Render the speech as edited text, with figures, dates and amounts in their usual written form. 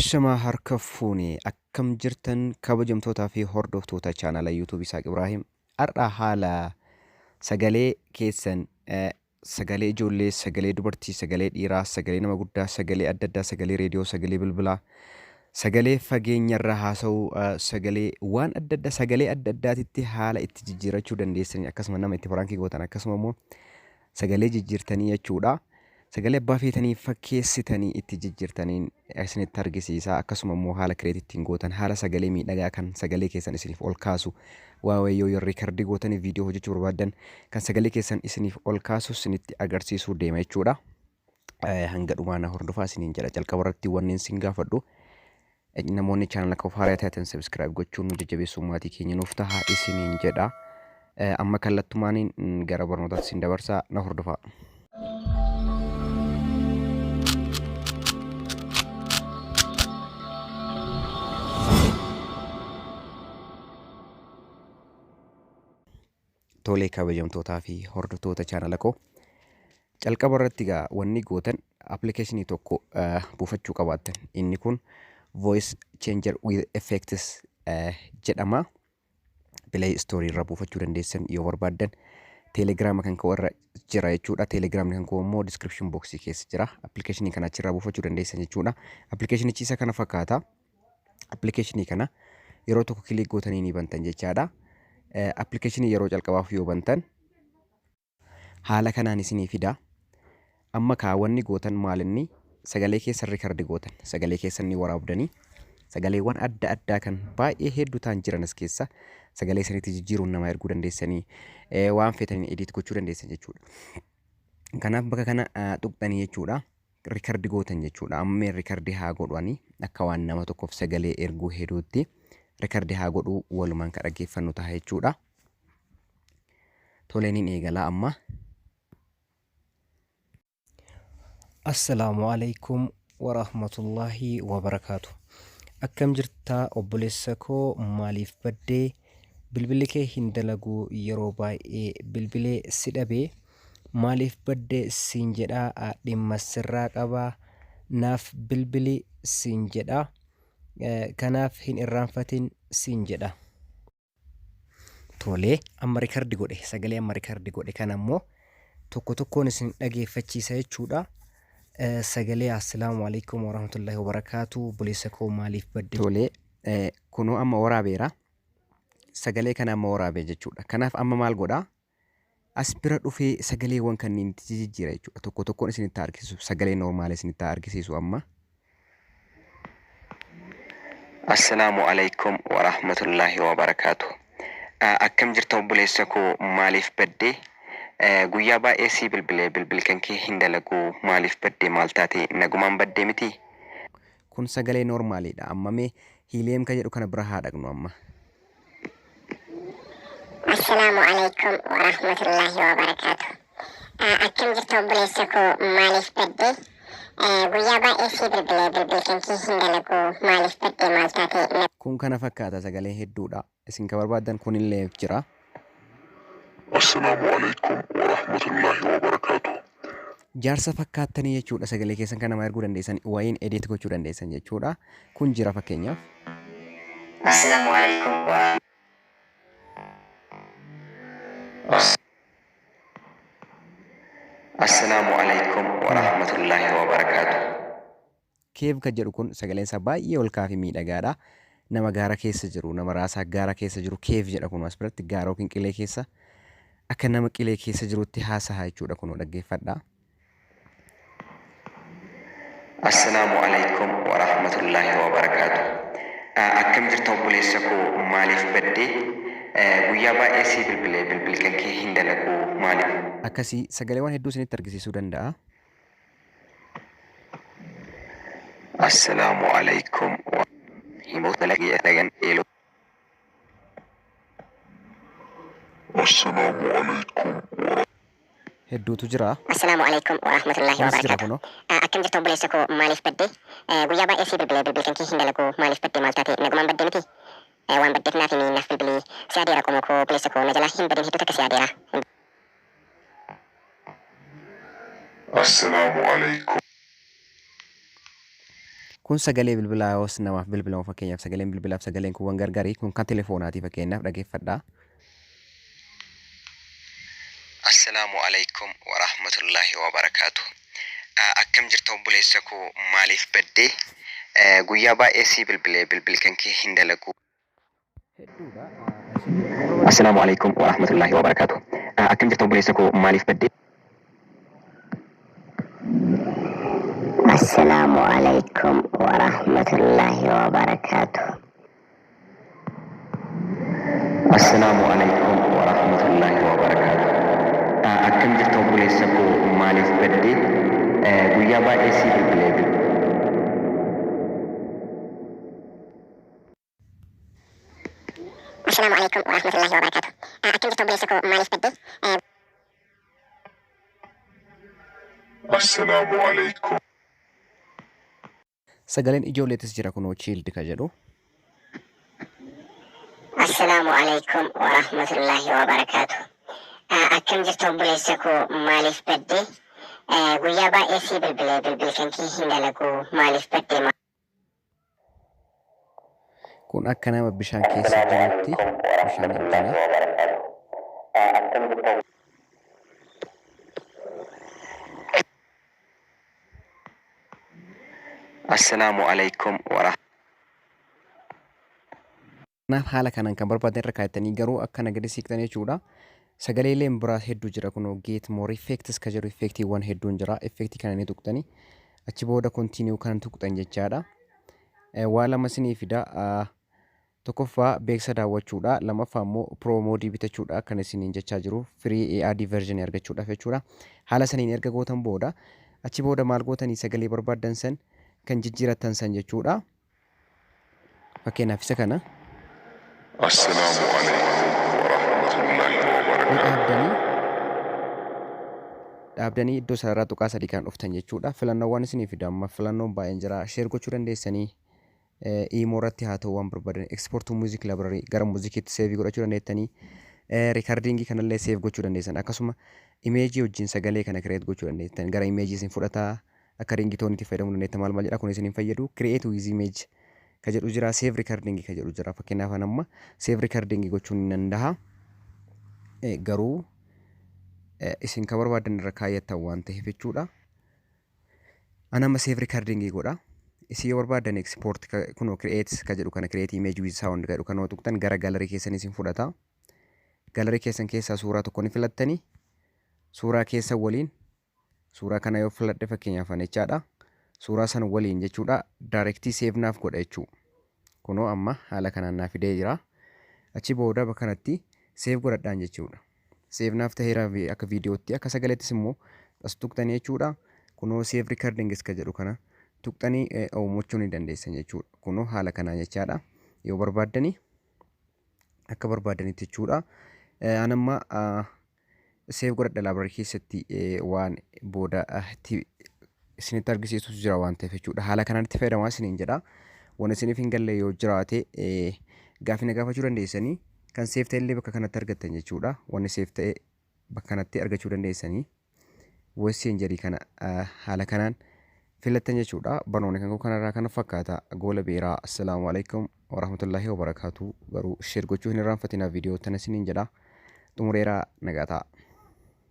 Ashamaa harka fuune akkam jirtan kabajamtootaa fi hordoftoota chaanala YouTube Isaaq Ibraahim. Har'a haala sagalee keessan sagalee ijoollee, sagalee dubartii, sagalee dhiiraa, sagalee nama guddaa, sagalee adda addaa, sagalee reediyoo, sagalee bilbilaa, sagalee fageenyarra haasa'uu, sagalee waan adda addaa, sagalee adda addaatitti haala itti jijjiirachuu dandeessanii akkasuma nama itti piraankii gootan akkasuma immoo sagalee jijjiirtanii jechuudha. Sagalee abbaa feetanii fakkeessitanii itti jijjiirtaniin isinitti argisiisa. Akkasuma immoo haala kireet ittiin gootan, haala sagalee miidhagaa kan sagalee keessan isiniif ol kaasu, waawee yoo riikardii gootanii viidiyoo hojjechuu barbaaddan kan sagalee keessan isiniif ol kaasu isinitti agarsiisuu deema jechuudha. Hanga dhumaa na hordofaa isiniin jedha. Jalqaba irratti wanneen isin gaafadhu. Namoonni chaanala koof haaraa taatan subscribe gochuun nu jajjabeessuu maatii keenya nuuf taha isiniin jedha. Amma kallattumaaniin gara barnootaatti isin dabarsaa na hordofaa. Tolee kabajamtootaa fi hordoftoota chaanala koo. Calqaba irratti egaa wanni gootan appilikeeshinii tokko buufachuu qabaattan. Inni kun Voice Changer with Effects jedhama. Play Store irraa buufachuu dandeessan yoo barbaaddan. Telegiraama kan koo irra jira jechuudha. Telegiraamni kan koo immoo description box keessa jira. Appilikeeshinii kana achirraa buufachuu dandeessan jechuudha. Appilikeeshinichi isa kana fakkaata. Appilikeeshinii kana yeroo tokko kilik gootanii ni bantan jechaadha. Appilikeeshinii yeroo calqabaaf yoo bantan haala kanaan isinii fida. Amma kaa wanni gootan maalinni sagalee keessan rikardi gootan. Sagalee keessan ni waraabdanii. Sagaleewwan adda addaa kan baay'ee hedduu ta'an jiran as keessa sagalee sanitti jijjiiruun nama erguu dandeessanii waan feetaniin edit gochuu dandeessan jechuudha. Kanaaf bakka kana tuqxanii jechuudha. Rikardi gootan jechuudha. Amma rikardi haa godhu ani akka waan nama tokkoof sagalee erguu heduutti rikardi haa godhu walumaan kan dhaggeeffannu ta'a jechuudha. Toleen hin eegalaa amma. Assalaamu alaikum warahmatullaahi wabarakaatu. Akkam jirta obboleessa koo, maaliif baddee? Bilbilli kee hin dalagu, yeroo baay'ee bilbilee si dhabe. Maaliif badde siin jedha, dhimma sirraa qaba, naaf bilbili siin jedha. Kanaaf hin irraanfatin siin jedha. Tolee, amma rikardi godhe, sagalee amma rikardi godhe kana immoo tokko tokkoon isin dhageeffachiisa jechuudha. Sagalee assalaamu alaikum warahmatullahi wabarakaatu obboleessa koo maaliif badde. Tolee, kunoo amma waraabeera. Sagalee kana amma waraabee jechuudha. Kanaaf amma maal godhaa? As bira dhufee sagaleewwan kanneen itti jijjiira jechuudha. Tokko tokkoon isinitti argisiisu. Sagalee noormaala isinitti argisiisu amma. Assalaamu alaikum warahmatullahi wabarakaatu. Akkam jirta obboleessa koo, maaliif badde? Guyyaa baay'ee sii bilbilee bilbil kan kee hin dalagu, maaliif badde, maal taate, nagumaan badde miti? Kun sagalee noormaaliidha. Amma mee hiiliyeem kan jedhu kana bira haa dhaqnu amma. Assalaamu alaikum warahmatullahi wabarakaatu. Akkam jirta obboleessa koo, maaliif badde? Guyyaa baay'ee sii bilbilee bilbil kan kee hin dalagu, maaliif badde, maal taate? Kun kana fakkaata, sagalee hedduudha. Isin kan barbaaddan kunillee jira. Assalaamu alaikum warahmatullahi wabarakaatu. Jaarsa fakkaattanii jechuudha sagalee keessan kan nama erguu dandeessan wayiin edit gochuu dandeessan jechuudha. Kun jira fakkeenyaaf. Assalaamu alaikum Assalaamu alaikum warahmatullahi wabarakaatu. Keef kan jedhu kun sagaleen isaa baay'ee ol ka'aa fi miidhagaadha. Nama gaara keessa jiru, nama raasaa gaara keessa jiru keef jedha kun as biratti gaara yookiin qilee keessa akka nama qilee keessa jirutti haasa'a jechuudha kunoo dhaggeeffadha. Assalaamu alaikum warahmatullahi wabarakaatu. Akkam jirta obboleessa koo, maaliif badde? Guyyaa baay'ee sii bilbilee bilbil kan kee hin dalagu, maaliif? Akkasii sagaleewwan hedduu isinitti argisiisuu danda'a. Assalaamu alaikum himoota dhagan eeloo. Assalaamu alaikum Hedduutu jira. Assalaamu alaikum warahmatullahi Kunis jira wabarakaatu. kunoo. Akkam jirta obboleessa koo, maaliif badde? Guyyaa baay'ee sii bilbilee bilbil kan kee hin dalagu, maaliif badde, maal taate, nagumaan badde miti? Waan baddeef naaf himi, naaf bilbili. Si yaadeera qomoo koo, obboleessa koo, na jalaa hin badin, hedduu takka si yaadeera. Assalaamu alaikum. Kun sagalee bilbilaa yoos namaaf bilbilamu fakkeenyaaf sagaleen bilbilaaf sagaleen kuuwwan gargarii kun kan telefoonaati fakkeenyaaf dhageeffadhaa. Assalaamu alaikum warahmatullaahi wabarakaatu. Akkam jirta obboleessa koo maaliif baddee? Guyyaa baay'ee sii bilbilee bilbil kan kee hin dalagu. Hedduudha. Isin kan barbaadan Assalaamu alaikum warahmatullaahi wabarakaatu. Akkam jirta obboleessa koo maaliif baddee? Assalaamu alaikum warahmatullaahi wabarakaatuh. Assalaamu alaikum warahmatullaahi wabarakaatu. Akkam jirta obboleessa koo maaliif baddee? Guyyaa baay'ee sii bilbilee bilbil. Assalaamu alaikum warahmatullaahi wabarakaatuh. Akkam jirta obboleessa koo maaliif baddee? Assalaamu alaikum. Sagaleen ijoolleetis jira kunoo child ka jedhu. Assalaamu alaikum warahmatullaahi wabarakaatuh. Akkam jirta obboleessa koo maaliif baddee? Guyyaa baay'ee sii bilbilee bilbil kan kee hin dalagu maaliif baddee? Kun akka nama bishaan keessa jirutti bishaan hin jira. Assalaamu alaikum warah. Kanaaf haala kanaan kan barbaadan irra kaa'attanii garuu akkana gadi siiqtan jechuudha. Sagaleeleen biraa hedduu jira kunoo get more effects ka jedhu effektiiwwan hedduun jira. Effektii kana ni tuqxani. Achi booda continue kan tuqxan jechaadha. Waa lama isinii fida. Tokkoffaa beeksisa daawwachuudha. Lammaffaa immoo pro mode bitachuudha kan isiniin jechaa jiru. Free AD version argachuudhaaf jechuudha. Haala saniin erga gootan booda achi booda maal gootanii sagalee barbaaddan san kan jijjiirattan san jechuudha. Fakkeenyaaf isa kana Assalaamu alaikum warahmatullaahi ni wabarakaatuh. dhaabdanii iddoo sararaa tuqaa sadii kan dhuftan jechuudha. Filannoowwan isinii fida amma filannoon baay'een jira. Share gochuu dandeessanii imo irratti haa ta'u waan barbaadan export to music library gara muuzikiitti save godhachuu dandeettanii recording kanallee save gochuu dandeessan akkasuma imeejii wajjin sagalee kana create gochuu dandeettan gara imeejii isin fudhataa akka ringtone fayyadamuu dandeettan maal maal jedha kun isin hin fayyadu create with image ka jedhu jira save recording ka jedhu jira fakkeenyaaf an amma save recording gochuun ni danda'a garuu isin ka barbaadan irra kaayyattan waan ta'eef jechuudha. An amma save recording godha. Isin yoo barbaadan export kunoo create ka jedhu kana create image with sound ka jedhu kana tuqxan gara gallery keessan isin fudhata. Gallery keessan keessaa suuraa tokko ni filattanii suuraa keessa waliin suuraa kana yoo filadhe fakkeenyaaf an jechaadha. Suuraa san waliin jechuudha directly save naaf godha jechuu. Kunoo amma haala kanaan naaf fidee jira. Achi booda bakka kanatti save godhadhaan jechuudha. Save naaf ta'eera akka viidiyootti akka sagaleettis immoo as tuqxanii jechuudha. Kunoo save recordings ka jedhu kana tuqxanii uumachuu ni dandeessan jechuudha. Kunoo haala kanaan jechaadha. Yoo barbaaddanii akka barbaaddanitti jechuudha. An amma save godhadha library keessatti waan booda isinitti argisiisutu jira waan ta'eef jechuudha. Haala kanaan itti fayyadamaa isiniin jedha. Waan isiniif hin galle yoo jiraate gaaffii na gaafachuu dandeessanii kan save ta'e illee bakka kanatti argattan jechuudha. Wanni save ta'e bakka kanatti argachuu dandeessanii. Voice changer kana haala kanaan filattan jechuudha. Barnoonni kan koo kanarraa kana fakkaata. Goola beeraa. Assalaamu alaikum warahmatullaahi wabarakaatu. Garuu share gochuu hin irraanfatinaa viidiyoo tana isiniin jedha. Xumureeraa nagaa ta'a.